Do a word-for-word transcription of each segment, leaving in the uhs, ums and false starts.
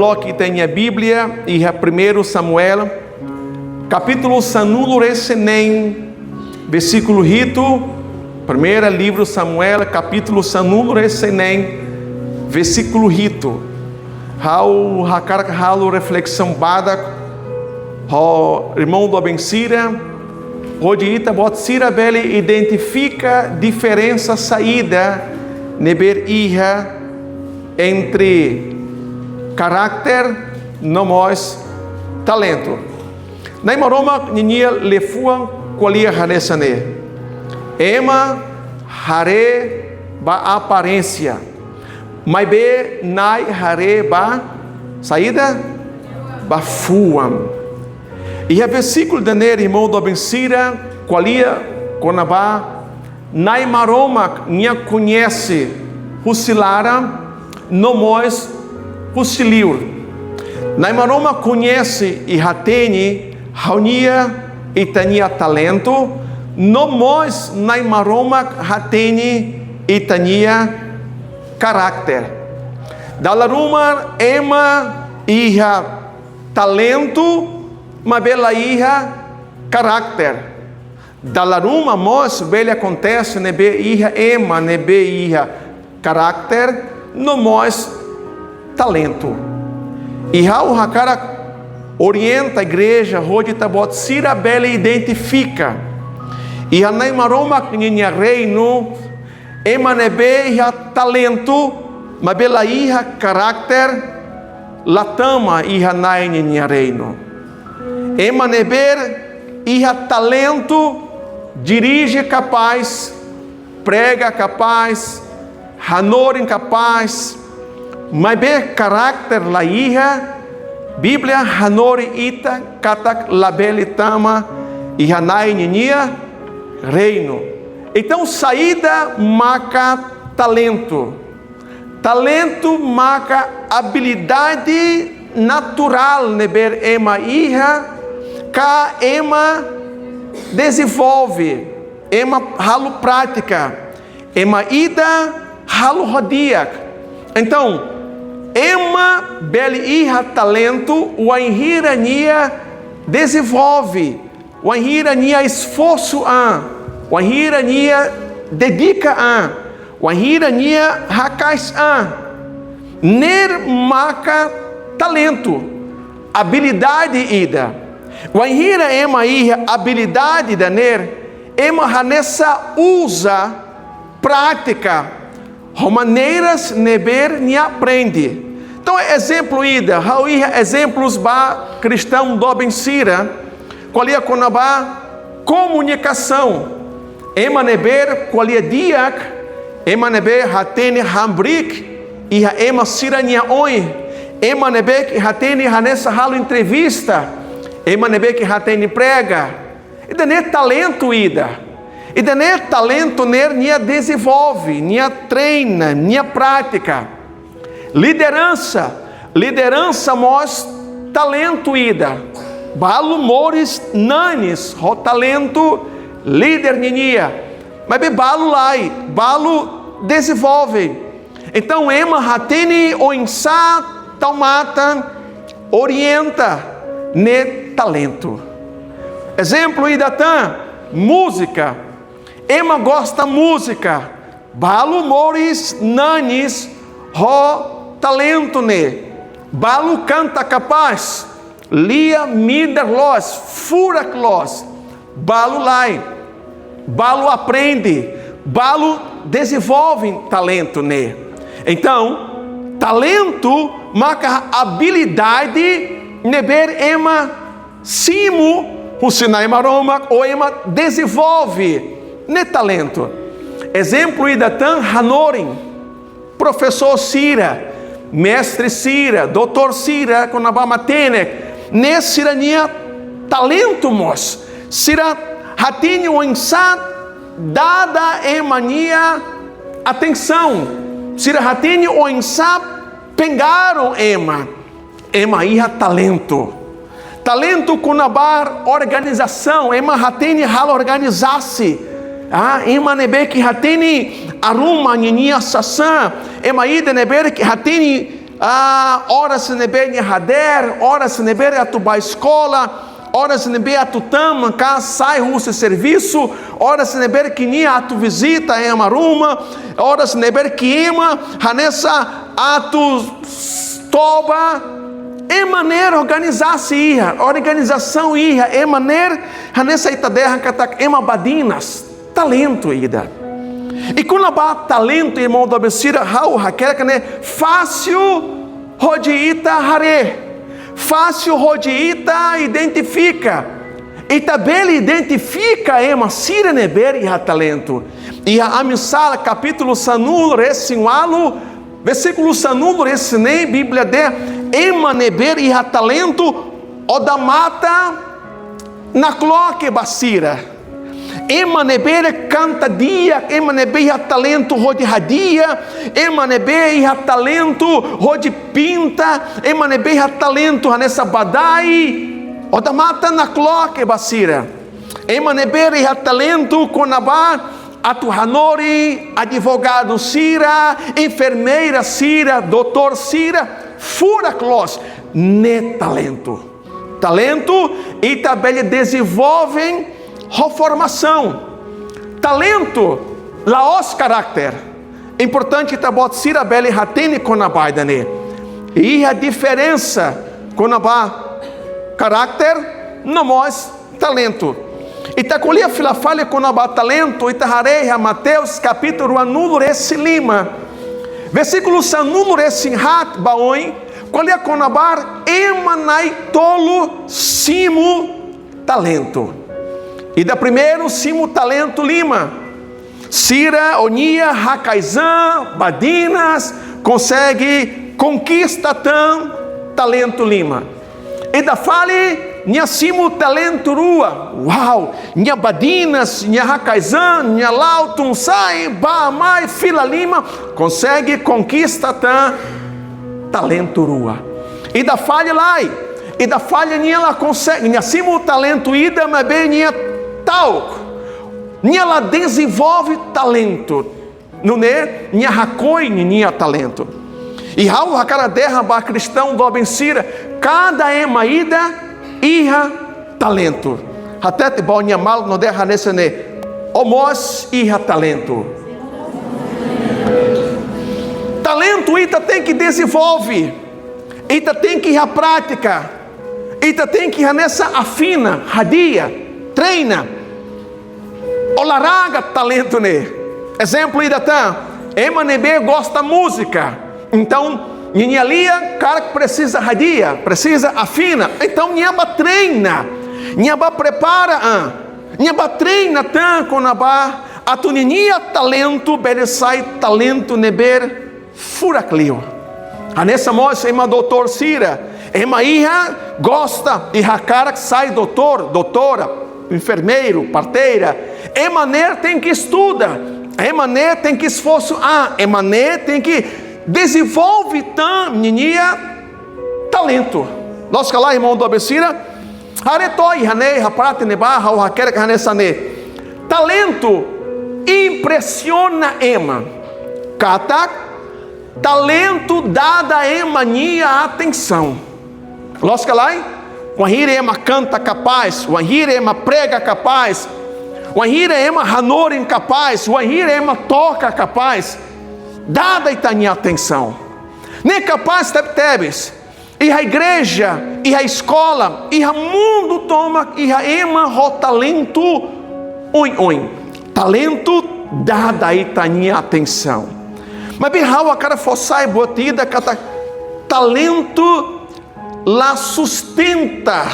Loke ita-nia Bíblia iha Primeiru Samuel, kapítulu sanulu-resin-neen, versíkulu hitu. Primeira livru Samuel, kapítulu sanulu-resin-neen, versíkulu hitu. Ha'u hakarak halo reflesaun badak ho irmaun doben sira, hodi ita-boot sira bele identifika diferensa saida ne'ebé iha entre karakter no mós talentu. Na'i Maromak ninia liafuan ko'alia hanesan ne'e: Ema haree ba aparénsia, maibé Na'i haree ba saida? Ba fuan. Iha versíkulu ida-ne'e, irmaun doben sira, ko'alia kona-ba Na'i Maromak nia koñese husi laran no mós husi liur. Na'i Maromak koñese i hatene ha'u-nia, ita-nia talentu, no mós Na'i Maromak hatene ita-nia karakter. Dala ruma ema iha talentu, maibé la iha karakter. Dala ruma mós bele akontese ne'ebé iha ema ne'ebé iha karakter no mós talentu. I ha'u hakarak orienta igreja hodi ita-boot sira bele identifika. Iha Na'i Maromak ninia reinu, ema ne'ebé iha talentu, maibé la iha karakter, la tama iha Na'i ninia reinu. Ema ne'ebé iha talentu, dirije kapás, prega kapás, hanorin kapás, maibé karakter la iha, Bíblia hanorin ita katak labele tama iha Na'i ninia reinu. Entaun, saida maka talentu? Talentu maka abilidade naturál ne'ebé ema iha, ka ema dezenvolve, ema halo prátika, ema ida halo ho di'ak. Entaun, ema bele iha talentu wainhira nia dezenvolve, wainhira nia esforsu an, wainhira nia dedika an, wainhira nia haka'as an. Ne'e maka talentu, abilidade ida. Wainhira ema iha abilidade ida-ne'e, ema hanesan uza, pratika ho maneiras ne'ebé nia aprende. Entaun, ezemplu ida, ha'u iha ezemplus ba kristaun doben sira, ko'alia kona-ba komunikasaun. Ema ne'ebé ko'alia di'ak, ema ne'ebé hatene hamriik iha ema sira-nia oin, ema ne'ebé ke hatene hanesan halo entrevista, ema ne'ebé ke hatene prega. Ida-ne'e talentu ida. Ida-ne'e talentu ne'e nia dezenvolve, nia treina, nia pratika. Lideransa, lideransa mós talentu ida. Balu moris nanis ho talentu líder ninia. Maibé balu lae, balu dezenvolve. Entaun, ema hatene oinsá tau matan, orienta, ne'e talentu. Ezemplu ida tan, múzika. Ema gosta múzika. Balu moris nanis ho talentu ne'e. Balu kanta kapás, lia midar loos, furak loos. Balu lae, balu aprende, balu dezenvolve talentu ne'e. Entaun, talentu maka abilidade ne'ebé ema simu husi Na'i Maromak ou ema dezenvolve ne'e talentu. Ezemplu ida tan hanorin, profesór sira, mestre sira, doutór sira, kona-ba matenek, ne'e sira-nia talentu mós. Sira hatene oinsá dada ema nia atensaun. Sira hatene oinsá pengaruh ema. Ema iha talentu. Talentu kona-ba organizasaun, ema hatene halo organizasi. Ah, ema ne'ebé ke hatene arruma ninia sasán, ema ida ne'ebé ke hatene Ah, oras ne'ebé nia hadeer, oras ne'ebé atu bá eskola, oras ne'ebé atu tama ka sai husi servisu, oras ne'ebé ke nia atu vizita ema ruma, oras ne'ebé ke ema hanesan atu toba, ema ne'e organizasaun iha, organizasaun iha, ema ne'e hanesan ita dehan katak ema badinas, talentu ida. I kona-ba talentu, irmaun doben sira, ha'u hakerek ne'e fasil hodi ita haree, fasil hodi ita identifika. Ita bele identifika ema sira ne'ebé iha talentu. Iha Amsal kapítulu sanulu-resin-ualu, versíkulu sanulu-resin-neen, Bíblia dehan, ema ne'ebé iha talentu odamatan nakloke ba sira. Ema ne'ebé kanta di'ak, ema ne'ebé iha talentu hodi hadi'a, ema ne'ebé iha talentu hodi pinta, ema ne'ebé iha talentu hanesan badai, odamatan nakloke ba sira. Ema ne'ebé iha talentu kona-ba atu hanorin advogadu sira, enfermeira sira, doutór sira, furak loos, ne'e talentu. Talentu ita bele dezenvolve ho formasaun. Talentu la'ós karakter. Importante ita-boot sira bele hatene kona-ba ida-ne'e. Iha diferensa kona-ba karakter no mós talentu. Ita ko'alia fila fali kona-ba talentu, ita haree iha Mateus kapítulu ruanulu-resin-lima, versíkulu sanulu-resin-haat ba oin, ko'alia kona-ba ema na'in-tolu simu talentu. Ida primeiru simu talentu lima. Sira, ou nia haka'as an, badinas, konsege konkista tan talentu lima. Ida fali, nia simu talentu rua. Uau, nia badinas, nia haka'as an, nia la'o tun-sa'e, bá mai, fila liman, konsege konkista tan talentu rua. Ida fali lae, ida fali nia la konsege, nia simu talentu ida, maibé nia ta'uk. Nia la dezenvolve talentu. Nune'e nia hakoi ninia talentu. I ha'u hakarak dehan ba kristaun doben sira, kada ema ida iha talentu. Hatete ba ó-nia maluk no dehan hanesan ne'e: Ó mós iha talentu. Talentu ita tenke dezenvolve. Ita tenke iha prátika. Ita tenke hanesan afina, hadi'a, treina. Ó larga talentu ne'e. Ezemplu ida tan, ema ne'ebé gosta múzika. Entaun, ninia lian karik presiza hadi'a, presiza afina. Entaun, nia bá treina, nia bá prepara an, nia bá treina tan kona-ba atu ninia talentu bele sai talentu ne'ebé furak liu. Hanesan mós ema doutór sira, ema iha gosta i hakarak sai doutór, doutora, enfermeiru, parteira. Ema ne'e tenke estuda, ema ne'e tenke esforsu an, ema ne'e tenke dezenvolve tan ninia talentu. Loos ka lae, irmaun doben sira? Haree to'ok iha ne'e, iha parte ne'ebá, ha'u hakerek hanesan ne'e. Talentu impresiona ema. Katak talentu dada ema nia atensaun. Loos ka lae? Wainhira ema kanta kapás, wainhira ema prega kapás, wainhira ema hanorin kapás, wainhira ema toka kapás, dada ita-nia atensaun. Ne'e kapás tebetebes. Iha igreja, iha eskola, iha mundu tomak, iha ema ho talentu oioin. Talentu dada ita-nia atensaun. Maibé ha'u hakarak fó sai buat ida katak talentu la sustenta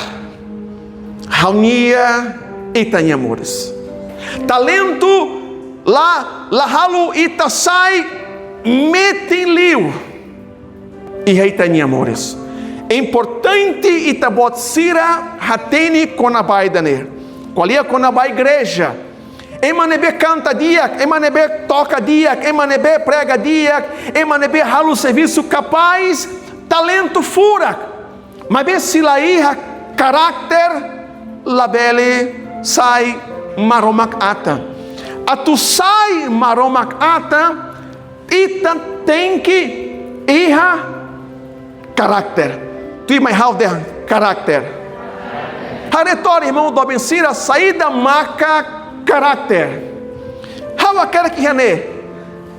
ha'u-nia, ita-nia moris. Talentu la, la halo ita sai metin liu iha ita-nia moris. Importante ita-boot sira hatene kona-ba ida-ne'e. Ko'alia kona-ba igreja. Ema ne'ebé kanta di'ak, ema ne'ebé toka di'ak, ema ne'ebé prega di'ak, ema ne'ebé halo servisu kapás, talentu furak. Maibé se la iha karakter, labele sai Maromak atan. Atu sai Maromak atan, ita tenke iha Karakter. Tuirmai ha'u dehan karakter. Haree to'ok, irmaun doben sira, saida maka karakter. Ha'u hakerek iha ne'e.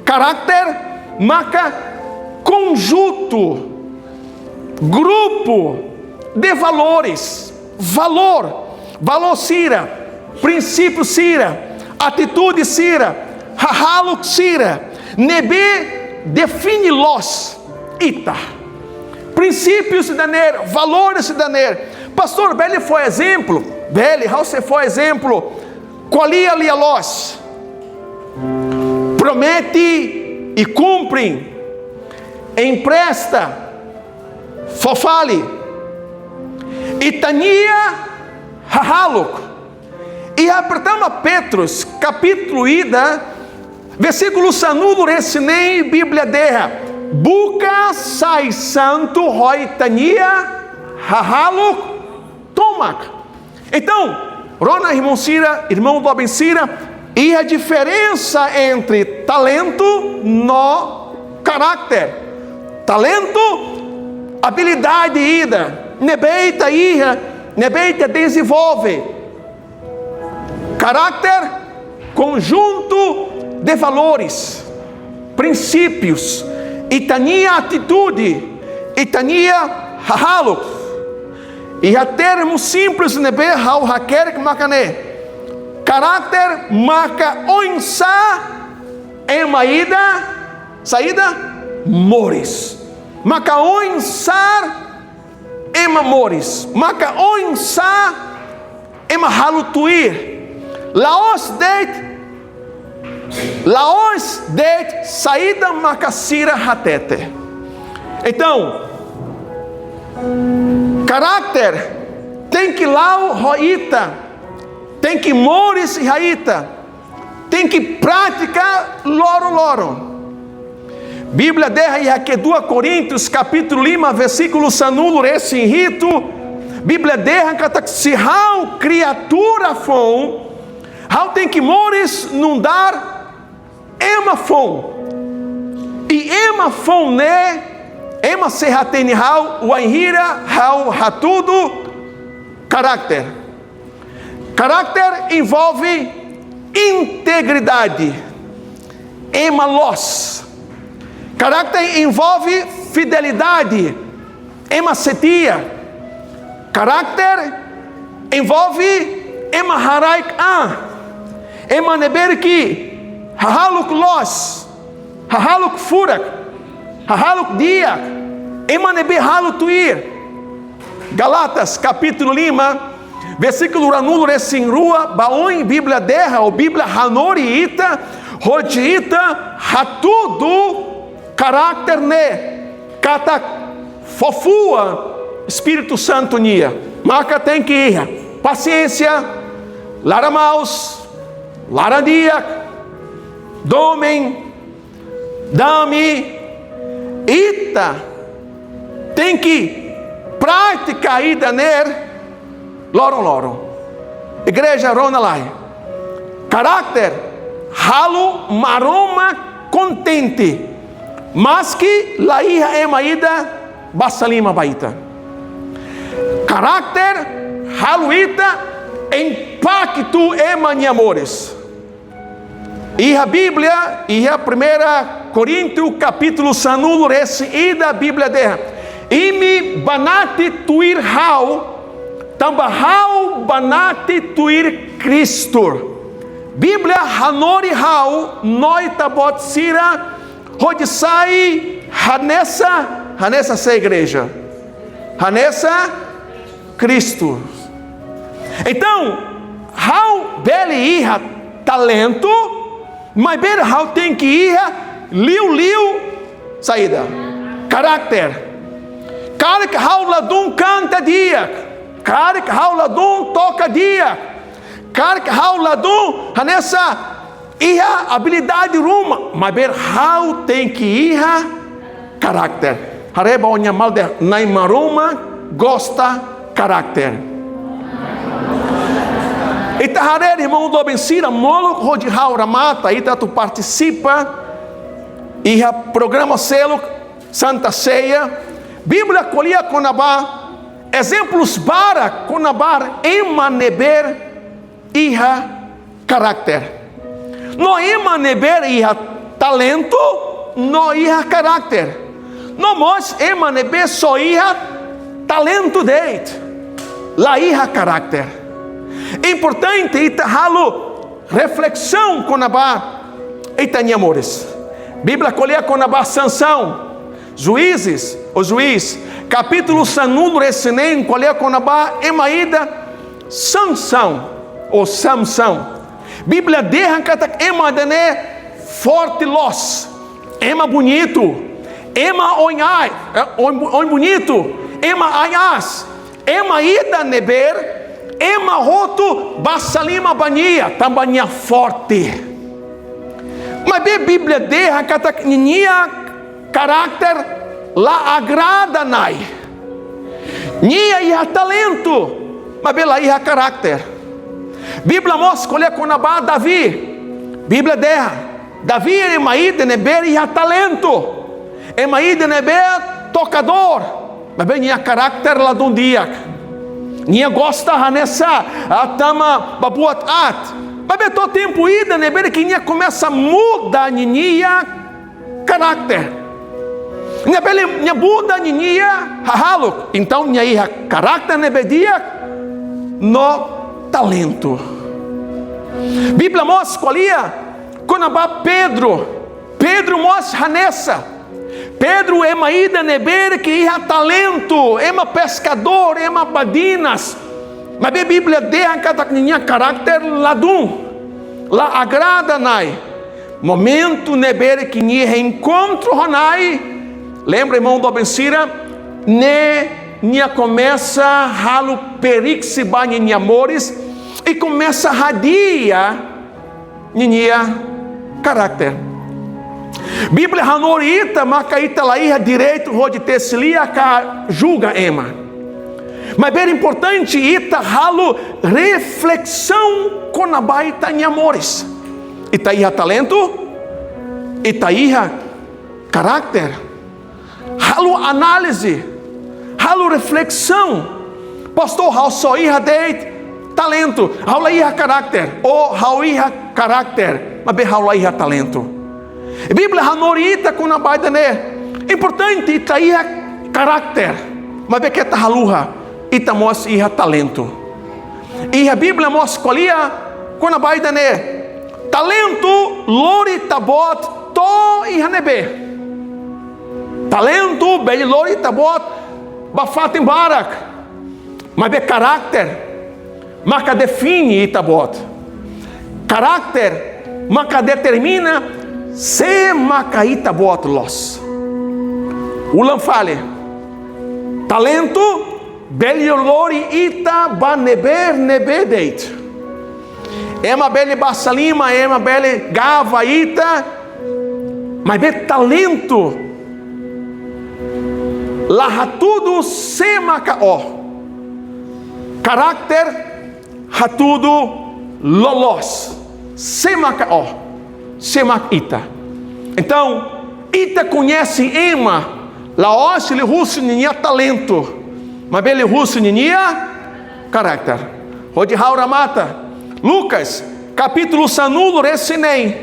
Karakter maka konjuntu, grupu de valores, valór, valór sira, prinsípiu sira, atitude sira, hahalok sira, ne'ebé define loos ita. Prinsípius ida-ne'e, valores ida-ne'e. Pastór, bele fó ezemplu? Bele, ha'u sei fó ezemplu. Ko'alia lia-loos. Promete i kumpre. Empresta, fó fali. Ita-nia hahalok. Iha pertama Petrus, kapítulu ida, versíkulu sanulu-resin-neen, Bíblia dehan: Buka sai santu ho ita-nia hahalok tomak. Entaun, rona irmaun sira, irmaun doben sira, iha diferensa entre talentu no karakter. Talentu, abilidade ida ne'ebé ita iha, ne'ebé ita dezenvolve. Karakter, konjuntu de valores, prinsípius, ita-nia atitude, ita-nia hahalok. Iha termu simples ne'ebé ha'u hakerek maka ne'e: karakter maka oinsá ema ida, saida, moris. Maka oinsá ema moris. Maka oinsá ema halo tuir. La'ós de'it, la'ós de'it saida maka sira hatete. Entaun, karakter tenke la'o ho ita, tenke moris iha ita, tenke pratika loron-loron. Bíblia dehan iha kedua Koríntius kapítulu lima, versíkulu sanulu-resin-hitu, Bíblia dehan katak se ha'u kriatura foun, ha'u tenke moris nu'udar ema foun. I ema foun ne'e, ema sei hatene ha'u wainhira ha'u hatudu karakter. Karakter envolve integridade, ema loos. Karakter envolve fidelidade, ema setia. Karakter envolve ema haraik an, ema ne'ebé ke hahalok loos, hahalok furak, hahalok di'ak, ema ne'ebé halo tuir. Gálatas kapítulu lima, versíkulu ruanulu-resin-rua ba oin, Bíblia dehan, ou Bíblia hanorin ita, hodi ita hatudu karakter ne'e, katak fó fuan Espíritu Santu nian. Maka tenke iha pasiénsia, laran-maus, laran-di'ak, domin, dame. Ita tenke pratika ida-ne'e loron-loron. Igreja, rona lai. Karakter halo Maromak kontente, maski la iha ema ida basa liman ba ita. Karakter halo ita impaktu ema nia moris. Iha Bíblia, iha primeira Koríntius kapítulu sanulu-resin-ida, Bíblia dehan: Imi banati tuir ha'u, tanba ha'u banati tuir Kristu. Bíblia hanorin ha'u no ita-boot sira hodi sai hanesan, hanesan sé, igreja? Hanesan Kristu. Entaun, ha'u bele iha talentu, maibé ha'u tenke iha liuliu saida? Karakter. Karik ha'u ladún kanta di'ak, karik ha'u ladún toka di'ak, karik ha'u ladún hanesan iha abilidade ruma, maibé ha'u tenke iha karakter. Haree ba ó-nia maluk dehan: Na'i Maromak gosta karakter. Ita haree, irmaun doben sira, molok hodi ha'u remata, ita atu partisipa iha programa seluk Santa Ceia. Bíblia ko'alia kona-ba ezemplus barak kona-ba ema ne'ebé iha karakter. No ema ne'ebé iha talentu, no iha karakter. No mós ema ne'ebé só iha talentu de'it, la iha karakter. Importante ita halo reflesaun kona-ba ita-nia moris. Bíblia ko'alia kona-ba Sansão, Juízes, ou Juís, kapítulu sanulu-resin-neen, ko'alia kona-ba ema ida Sansão, ou Samsão. Bíblia dehan katak ema ida-ne'e forte loos, ema bonitu, ema oin-aas, eh, oin, oin bonitu, ema aas, ema ida ne'ebé ema hotu basa liman ba nia, tanba nia forte. Maibé Bíblia dehan katak ninia karakter la agrada Na'i. Nia iha talentu, maibé la iha karakter. Bíblia mós ko'alia kona-ba Davi. Bíblia dehan Davi ema ida ne'ebé iha talentu, ema ida ne'ebé tokadór, maibé nia karakter ladún di'ak. Nia gosta hanesan, ah, tama ba buat aat. Maibé to'o tempu ida ne'ebé ke nia komesa muda ninia karakter. Nia bele, nia muda ninia hahalok. Entaun nia iha karakter ne'ebé di'ak no talentu. Bíblia mós ko'alia kona-ba Pedro. Pedro mós hanesan. Pedro ema ida ne'ebé ke iha talentu, ema peskadór, ema badinas. Maibé Bíblia dehan katak ninia karakter ladún, la agrada Na'i. Momentu ne'ebé ke nia enkontru ho Na'i, lembra, irmaun doben sira, ne'e nia komesa halo periksi ba ninia moris, i komesa hadi'a ninia karakter. Bíblia hanorin ita maka ita la iha direitu hodi tesi lia ka julga ema. Maibé importante ita halo reflesaun kona-ba ita-nia moris. Ita iha talentu, ita iha karakter. Halo análize, halo reflesaun. Pastór, ha'u só iha de'it talentu, ha'u la iha karakter. Ou ha'u iha karakter, maibé ha'u la iha talentu. Bíblia hanorin ita kona-ba ida-ne'e. Importante ita iha karakter, maibé keta haluha ita mós iha talentu. Iha Bíblia mós ko'alia kona-ba ida-ne'e. Talentu lori ita-boot to'o iha ne'ebé? Talentu bele lori ita-boot ba fatin barak. Maibé karakter maka define ita-boot. Karakter maka determina sé maka ita-boot loos. Ulang fali. Talentu bele lori ita ba ne'ebé-ne'ebé de'it. Ema bele basa liman, ema bele gaba ita, maibé talentu la hatudu sé maka ó. Karakter hatudu loloos sé maka ó, sé mak ita. Entaun, ita koñese ema la'ós liuhusi ninia talentu, maibé liuhusi ninia karakter. Hodi ha'u remata, Lucas, kapítulu sanulu-resin-neen,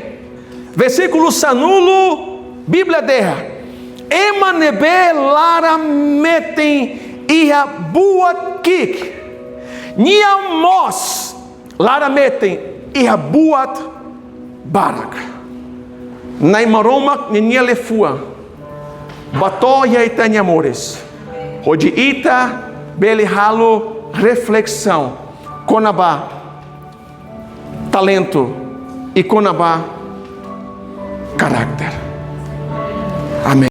versíkulu sanulu, Bíblia dehan: Ema ne'ebé laran-metin iha buat ki'ik, nia mós laran-metin iha buat barak. Na'i Maromak ninia liafuan bá to'o iha ita-nia moris, hodi ita bele halo reflesaun kona-ba talentu i kona-ba karakter. Amen.